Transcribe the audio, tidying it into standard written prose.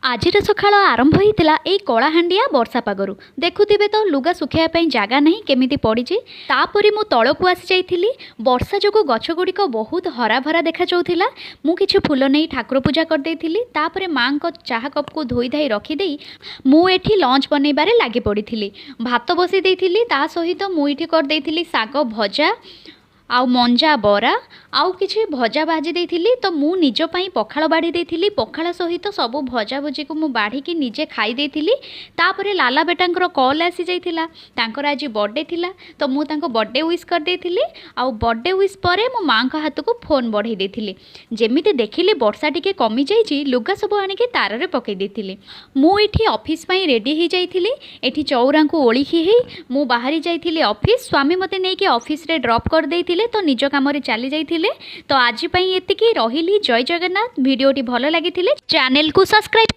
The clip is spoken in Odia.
ଆଜିର ସକାଳ ଆରମ୍ଭ ହୋଇଥିଲା ଏଇ କଳାହାଣ୍ଡିଆ ବର୍ଷା ପାଗରୁ। ଦେଖୁଥିବେ ତ, ଲୁଗା ଶୁଖାଇବା ପାଇଁ ଜାଗା ନାହିଁ, କେମିତି ପଡ଼ିଛି। ତାପରେ ମୁଁ ତଳକୁ ଆସିଯାଇଥିଲି। ବର୍ଷା ଯୋଗୁଁ ଗଛ ଗୁଡ଼ିକ ବହୁତ ହରାଭରା ଦେଖାଯାଉଥିଲା। ମୁଁ କିଛି ଫୁଲ ନେଇ ଠାକୁର ପୂଜା କରିଦେଇଥିଲି। ତାପରେ ମାଆଙ୍କ ଚାହା କପ୍କୁ ଧୋଇ ଧାଇ ରଖିଦେଇ ମୁଁ ଏଠି ଲଞ୍ଚ ବନେଇବାରେ ଲାଗି ପଡ଼ିଥିଲି। ଭାତ ବସେଇ ଦେଇଥିଲି, ତା ସହିତ ମୁଁ ଏଠି କରିଦେଇଥିଲି ଶାଗ ଭଜା ଆଉ ମଞ୍ଜା ବରା ଆଉ କିଛି ଭଜା ଭାଜି ଦେଇଥିଲି। ତ ମୁଁ ନିଜ ପାଇଁ ପଖାଳ ବାଢ଼ି ଦେଇଥିଲି। ପଖାଳ ସହିତ ସବୁ ଭଜା ଭଜିକୁ ମୁଁ ବାଢ଼ିକି ନିଜେ ଖାଇ ଦେଇଥିଲି। ତାପରେ ଲାଲା ବେଟାଙ୍କର କଲ୍ ଆସିଯାଇଥିଲା। ତାଙ୍କର ଆଜି ବର୍ଥଡ଼େ ଥିଲା, ତ ମୁଁ ତାଙ୍କୁ ବର୍ଥଡ଼େ ୱିଶ୍ କରିଦେଇଥିଲି। ଆଉ ବର୍ଥଡ଼େ ୱିଶ୍ ପରେ ମୁଁ ମାଆଙ୍କ ହାତକୁ ଫୋନ୍ ବଢ଼େଇ ଦେଇଥିଲି। ଯେମିତି ଦେଖିଲି ବର୍ଷା ଟିକେ କମିଯାଇଛି, ଲୁଗା ସବୁ ଆଣିକି ତାରରେ ପକାଇ ଦେଇଥିଲି। ମୁଁ ଏଠି ଅଫିସ୍ ପାଇଁ ରେଡ଼ି ହେଇଯାଇଥିଲି। ଏଠି ଚଉରାଙ୍କୁ ଓଳିକି ହେଇ ମୁଁ ବାହାରି ଯାଇଥିଲି ଅଫିସ୍। ସ୍ୱାମୀ ମୋତେ ନେଇକି ଅଫିସରେ ଡ୍ରପ୍ କରିଦେଇଥିଲେ, ତ ନିଜ କାମରେ ଚାଲି ଯାଇଥିଲେ। ତ ଆଜି ପାଇଁ ଏତିକି ରହିଲି। ଜୟ ଜଗନ୍ନାଥ। ଭିଡ଼ିଓଟି ଭଲ ଲାଗିଥିଲେ ଚ୍ୟାନେଲକୁ ସବସ୍କ୍ରାଇବ୍।